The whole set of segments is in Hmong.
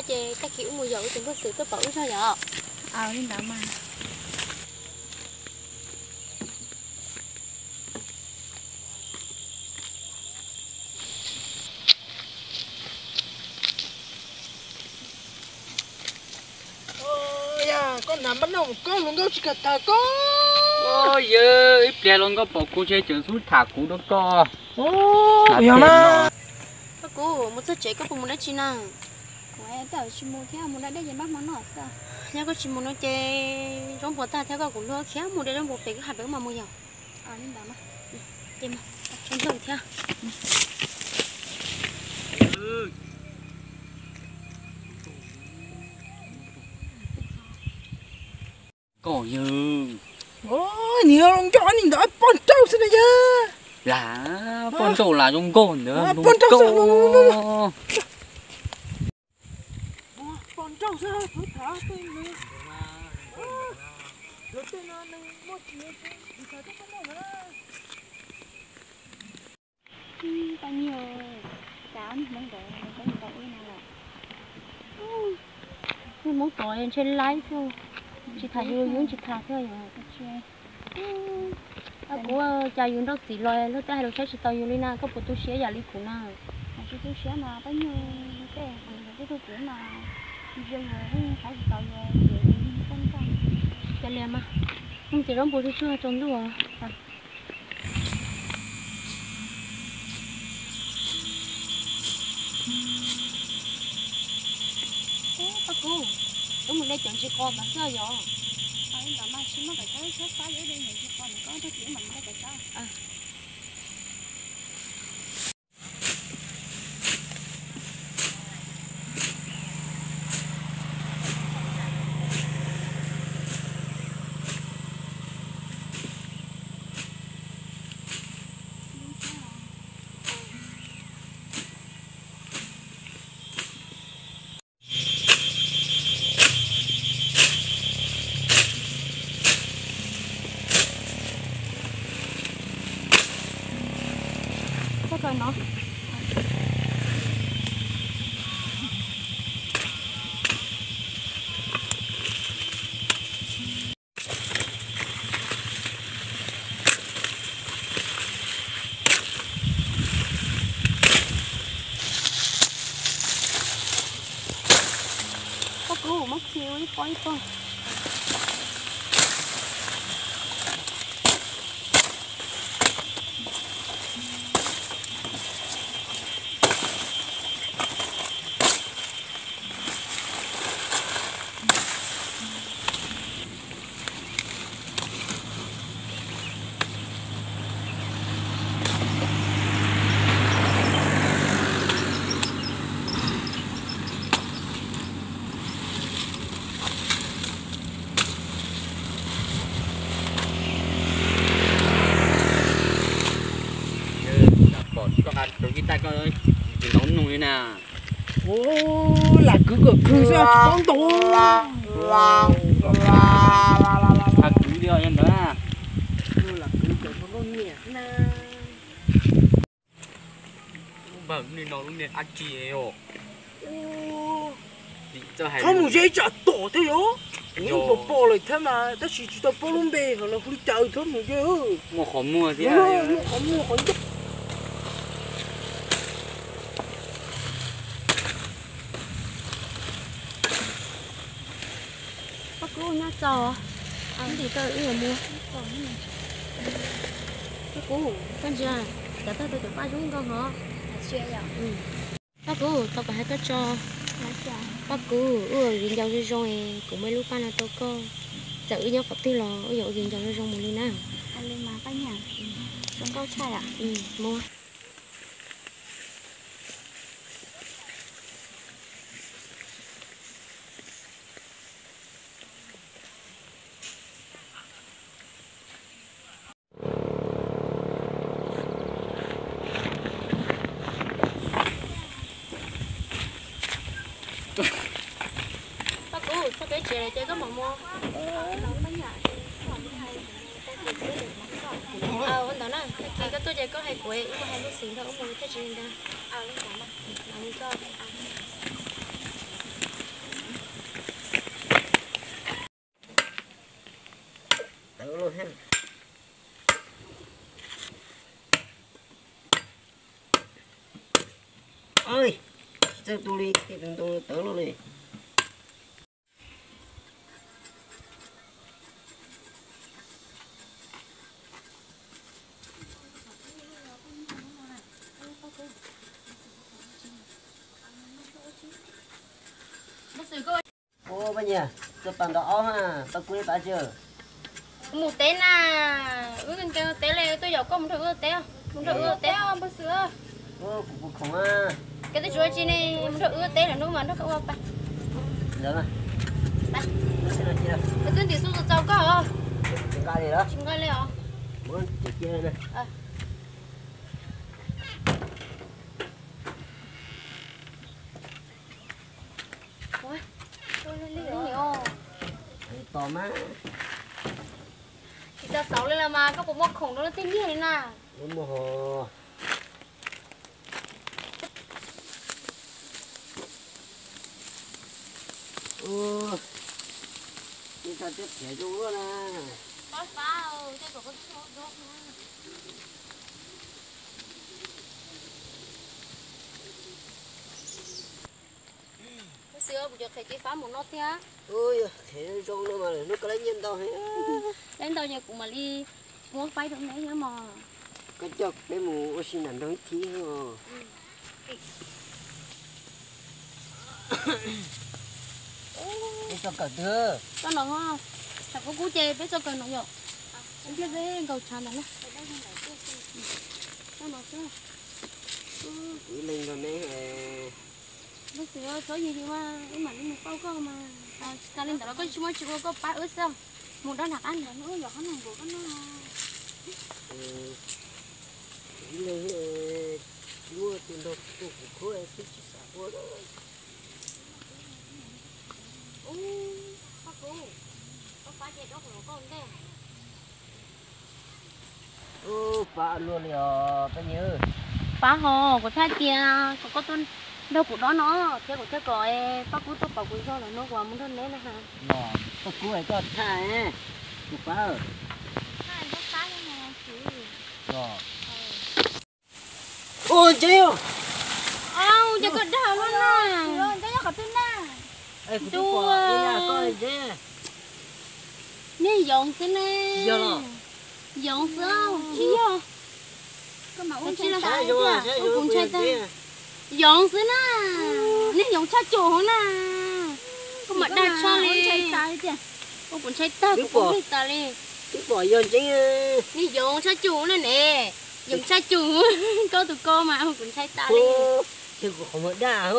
Ces tag kis wb mus yos wb tus npawg Xwm tuaj pom wb zog yom. Li ntawd mas. Koj hnav npab noj mus koj hluas nkauj tsis kam tham koj. Yawg, ib pliag hluas nkauj pom kuv ces tseem xub tham kuv rau koj. Yog na. Koj kuv mus txog tsev koj puas mus dab tsi na? Kuv tsis mus thiab, mus da dej ces npaj hmo noj xwb. Yog koj tsis mus no ces zaub npua tag thiab koj, kuv luag khiav mus de zaub npua pem kwj ha pem wb mam mus yom. Li ntawd mas. Ces mus, nrog thiab. Koj yawg. Niag zoo nraug ni ntawd poj nrauj xwb na yawg. Lam poj nrauj lam zoo nkauj ntawd, poj nrauj xwb. Poj nrauj xwb, kuv tham tej nws, luag tej no nws muaj tsis yog tsis tham tej poj nrauj na. Paj Nyuj, cas ob niag Hmoob ntawd nws tau ua li no lawm? Niag Hmoob tod ntshe laib xwb, tsis tham yus yus tsis tham thiab yom. Kuv cas yus nrauj txim los luag tej hais lus saib tsis taus yus li na, koj puas tu siab yam li kuv na? Tsis tu siab mas Paj Nyuj, tej hais lus saib tsis taus kuv mas, ntsia yus saib tsis taus yus ces yus yeej txaj txaj. Cas li mas, mus txiav zaub npua tsuag tsuag tsaus ntuj. Paj Kub, wb mus de cov ntsis qos mas xwb yom. Li ntawd mas tsis muaj pem tsawb, tshaib plab yuav de ntsis qos mus koj tag kis mam mus de pem tsawb. Paj Kub, muab khi ua ib pob ib pob. Pom koj qa rau ib tag koj tsis ntov nug li na. Ua, lam kwv kom khw xwb tsis paub ntaus. Txha kwv li os yog ntawd. Lam kwv kom nkauj nyiam na. Npawg, lub niag no lub niag dab tsi os? Txhob mus ze tsam tom thiab yom. Kuv yeej pom pom lawm thiab mas tab sis tsis tau paub lub npe, ho lawv hu li cas txhob mus ze. Muaj qhov muag thiab, muaj qhov muag qhov ncauj. Paj Kub, nyob txog, ib ntsis koj wb yuav mus. Paj Kub, koj ntsia, cov tag tau cov paj zoo nkauj hov. Paj Kub, tau kuv hais koj tso. Paj Kub, wb ua viv ncaus zoo zoo es kuv muaj ib lub paj no rau koj. Txawm wb nyob qhov twg los wb yuav ua viv ncaus zoo zoo mus li na. Zoo nkauj tshaj. Mus. Paj Kub, txog peb tsev lawm ces koj mam mus. Ua ntawd na, tag kis koj tuaj ces koj hais kuv, wb mus hais Nuj Xis nrog wb mus thiaj tsis li ntawd. Mam mus tso. Txawj tu li, tej tus ntoo tawv loj li. Ua Paj Nyiaj, tuaj pab nrog ob ha, pab kub ib pab tsi. Mus teb na, wb nkees teb li, tuaj yaum koj mus nrog wb teb, mus nrog wb teb. Kuv puas khoom a? Koj twb tsis ua tsi ne, mus nrog wb teb lawm hnub mas nrog koj ua pa. Koj twb ntim xu txaus koj os. Tsis nqa li os. Tos mas. Tsis tau xauv li los mas koj puas muaj khoom rau leej twg nyiag li na? Xwb kuv cov qhiav ces fab mus no thiab. Qhiav zoo no mas lwm hnub koj lab nyiaj ntau heev. Lab ntau ces kuv mam li muab faib rau neb thiab mog. Koj coj peb mus ua si nram nroog ib thib os. Peb txoj kawm twg? Txoj no, tshav kub kub ces peb txoj kawm no yom. Ntiaj teb nkaus tshav ntawd na. Kuv ib leeg nrog neb. Txhob yws yws mas wb mam li mus pauj koj mas. Tsis tas li ntawd los koj tsis muaj tsis ua koj pab wb xwb. Mus dab nram qab ntawd wb yog qhob noom nkaus koj noj. Kuv ib leeg luaj tus nrog tus kuv khub twb tsis xav ua. Ub, koj kuv, koj pab ces dob kuv los koj ntej. Ub, pab luaj li os Paj Nyiaj. Pab hos, kuv thiaj tias kom koj tuaj nrog kuv dob no thiab kuv thiaj kom Paj Kub tuaj pom kuv zog lawm no kuv mus nrog neb na. Paj Kub es koj thaj, kuv pab. Ua ntseeb, ces koj dag luaj na. Ntuj, nej yoov xwb ne. Yoov xwb tsis yog. Yoov xwb na. Nej yoov tshaj cum hov na. Koj mam dag tshaj li. Ua kuv ntshai tag kuv poob plig tas li. Nej yoov tshaj cum na ne. Yoov tshaj cum. Koj tus ko mas ua kuv ntshai tas li. Ces kuv qhov muag dag.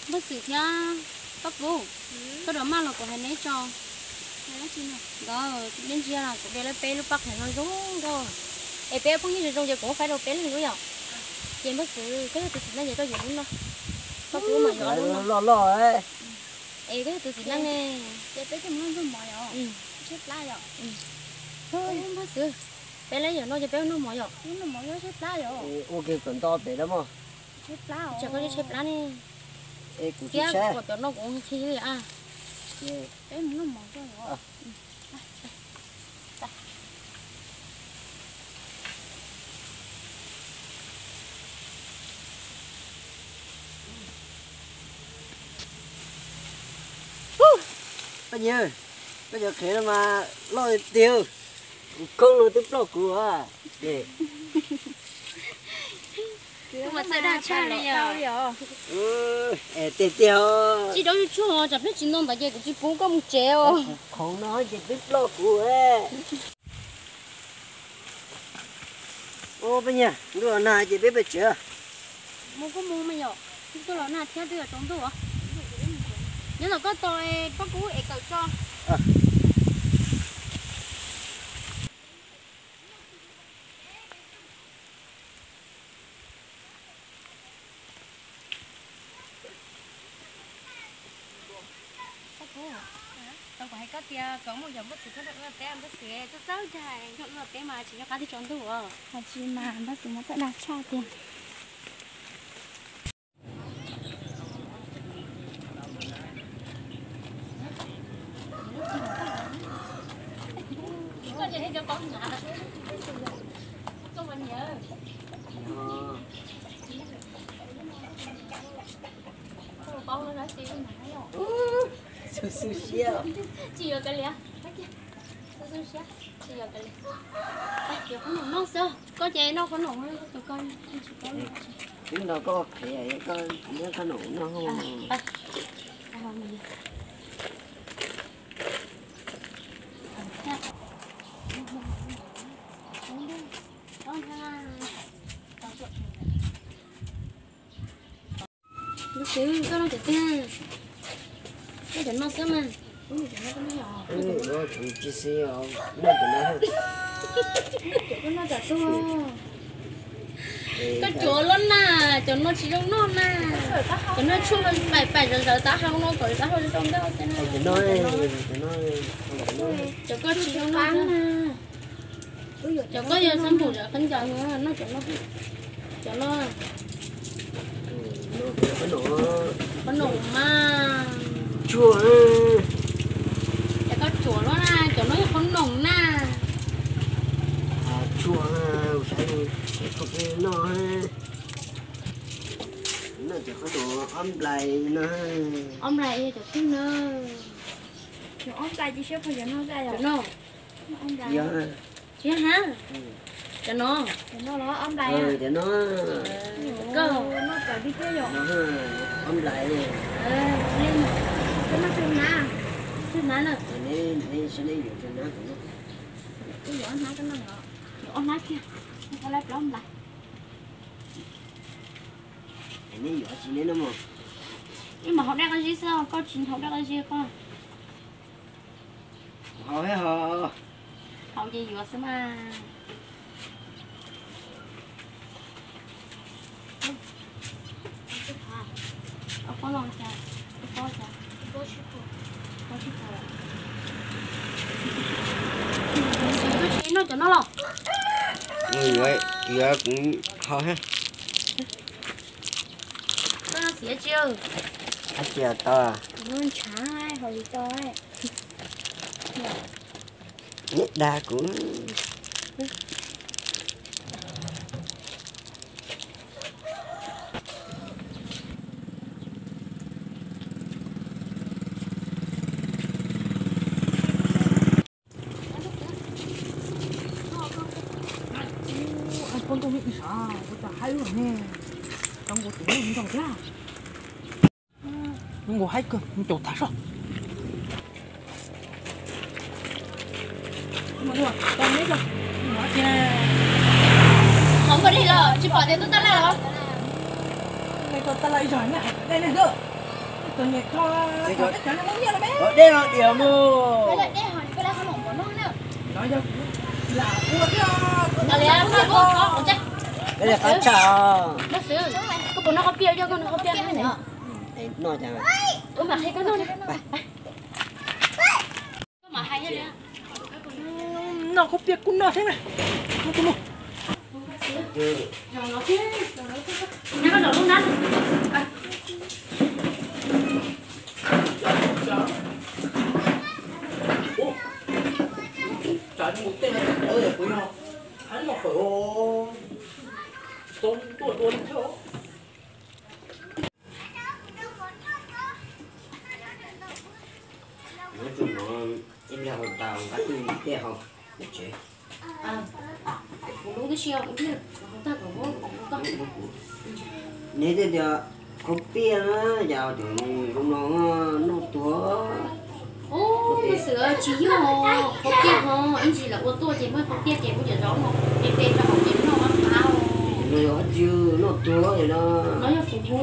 Npawg Xwm thiab Paj Kub, koj rov maj los kuv hais neb tso. Nkawd, nej ntsia los kuv de lawv peb lub paj qhiav no zoo nkauj, es peb phooj ywg zoo zoo ces kuv muab faib rau peb leeg lub yom. Ces Npawg Xwm, koj yog tus txiv neej ces koj yuav lub no, Paj Kub mas yuav lub no. Es koj yog tus txiv neej ne. Ces peb coj mus noj ntxuag mov yom. Tshaib plab yom. Npawg Xwm, peb lab yam no ces peb noj mov yom. Ua ke kom nto pem na mog. Tsam koj tshaib plab ne. Thiab kuv cov no kuv khi li a. Peb mus noj mov. Paj Nyiaj, koj cov qhiav no mas loj tiag, kuv khoob no twb ploj kuv. Kuv mas txawj dag tshaj li os. Es tiag tiag, tsis dob tsuag tsuag tsam peb tsis nto ntawd ces kuv tsis pub koj mus tsev os. Kuv khoov no ces twb ploj kuv. Ua Paj Nyiaj, ntuj los nag ces peb pem tsev. Mus kuj mus mas yom, twb tuaj los nag thiab twb yuav tsaus ntuj os. Nyob ntawm koj tos Paj Kub es kawm tso. Paj Kub, tau kuv hais koj tias koj muaj yog Npawg Xwm tuaj nrog wb ua teb, Npawg Xwm txawj dag nrog wb ua teb mas tsis nyob qab twb tsaus ntuj os. Hais tsis mas Npawg Xwm mas txawj dag tshaj tiag. Xu xu siab. Tsis yuav kav liam. Xu xu siab. Tsis yuav kav liam. Yuav qhob noom noj xwb. Koj ces noj qhob noom, koj tsis paub. Twb nrog koj qhia koj nyob qhob noom noj. Lub xwb koj noj cov twg? Noj cov no xwb mas. Tsis xwb os, noj cov no. Koj noj cov twg? Koj cuav luaj na, cov no tsis zoo noj na. Cov no tshuaj paim paim zawv zawv taub hau no kom taub hau zoo nkauj xwb na. Cov koj tsis zoo noj na. Cov koj yog xab npum zov qab ncaws no, noj cov no. Cov no. Qhob noom mas. Tshuaj. Cov koj cuav luaj na, cov no yog qhob noom na. Tshuaj, saib tshuaj peb noj. Noj cov qhob noom ob nplais no. Ob nplais yog cov twg na? Cov ob nplais ces siab pog cov no txaj yom? Yog. Siab ha. Cov no. Cov no los ob nplais. Cov no. Koj noj tawm tib tiab yom? Ob nplais. Koj noj tsawg hnab? Tsawg hnab na? Neb sab neb yuav tsawg hnab kuv noj. Kuv yuav ob hnab koj noj os. Yuav ob hnab kiag, koj laib plaub nplais. Neb yuav tsis neb noj mog. Wb mam haus dej qab zib xwb, koj tsis haus dej qab zib koj. Haus thiab haus. Haus ces yuav xwb mas. Koj tsis noj cov no los? Yuav kuv haus thiab. Koj noj xiav tsi? Ab tsi tau. Ntshav haus li tau. Neb dag kuv. Zoo nkaus haib kawg, caum tas soj. Qhov muaj dej los tsis pom tias tuaj taj laj los? Tab laj ib zog na, dej ne. Dej no diam mus. Qab tshaj. Koj puas noj qhob piaj, koj noj qhob piaj no. Koj mam hais koj noj. Noj qhob piaj kuj noj thiab na. Yuav tsum no ib pliag haus tas nqa tej haus tsev. Neb tej tias qhob piaj na, yog cov zoo no noj tuag. Ub, xwb tsis yog, qhob piaj ho ib ntsis lawv ua tuaj ces muaj qhob piaj ces muab cov zaub no tes tes rau hauv ces noj mab qab. Noj tuag no. No yog kuv hu,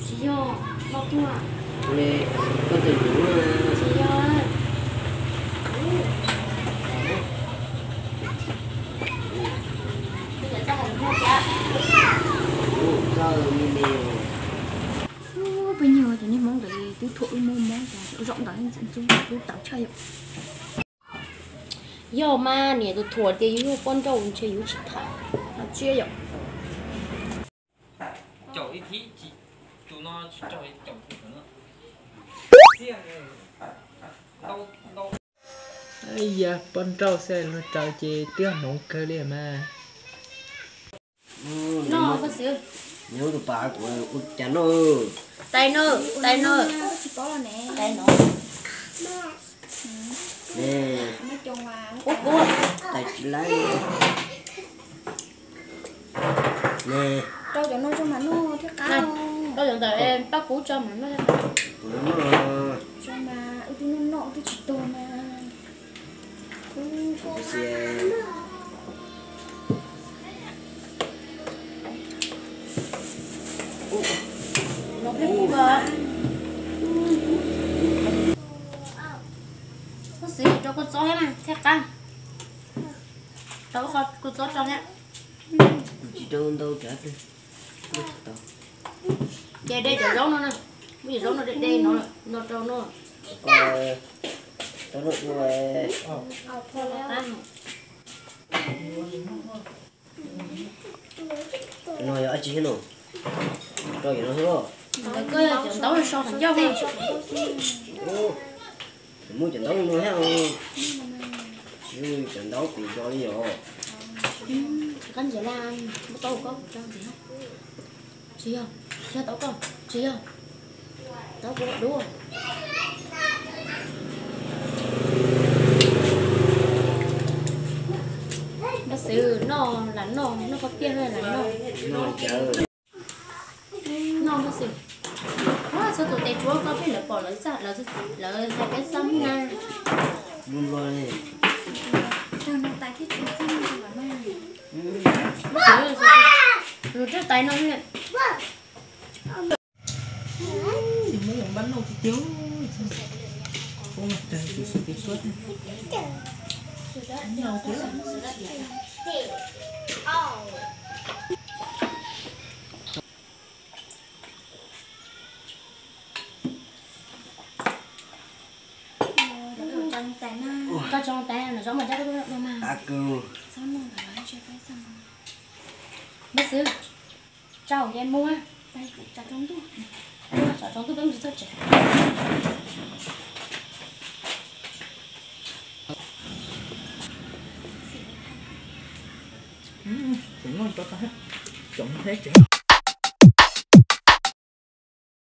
tsis yog noj tuag. Koj tes luv tsis yog. Peb nyuag cov niag Hmoob ntawd twb thuam wb mob mob, zaum ntawd ntxim ntxub twb tawv tshaj yom. Yog mas niam tus thuam tias yus yog poj nrauj ntshe yus tsis tham. Tsiab yom. Caum ib thib, tus no tsis caum, caum tus no. Yog poj nrauj xwb luag raws ces twb hmoov kawg li mas. No koj xwb. Nyob tus pas kuv ua cas no. Tais no, tais no. Tais no. Ne. Ub, ub. Tais tsis laib. Ne. Rau cov no tso mas noj thiaj qab. Rau cov ntawm pab kuv tso mas noj. Kuv noj. Tso mas ua twb noj noj ua twb tsis tuag mas. Xias. Tab sis rau kua txob thiab mas thiaj qab. Rau kua txob rau thiab. Tsis rau ntau tsam. Ces de cov zaub no na, muab cov zaub no de de no, no rau no. Rau no ua. No yog dab tsi thiab no? Rau yog no thiab los? Koj yog cov ntaub so qhov ncauj no. Muab cov ntaub no thiab. Tsis cov ntaub pim zos li os. Qab ntxias laj, muab tau koj tso ntxias. Tsis yog, yog tau koj, tsis yog. Tau kuv dua. Npawg Xwm, noj lam noj, noj koj tiag lam noj. Noj Npawg Xwm. Txhua tus tes tshuav koj pheej lawv pom lawv, lawv hais peb xab mub na. Npawg Xwm, lus rab tais no. Muab los npaj noj tiag tiag. Poob los tag tus xub tus suab. Koj tso tais no zaub mas coj tuaj no mas. Npawg Xwm, tsau ces muab. Tsau tsaus ntuj peb mus tsis txog tsev. Tseem noj tau tag, tseem thiab tseem.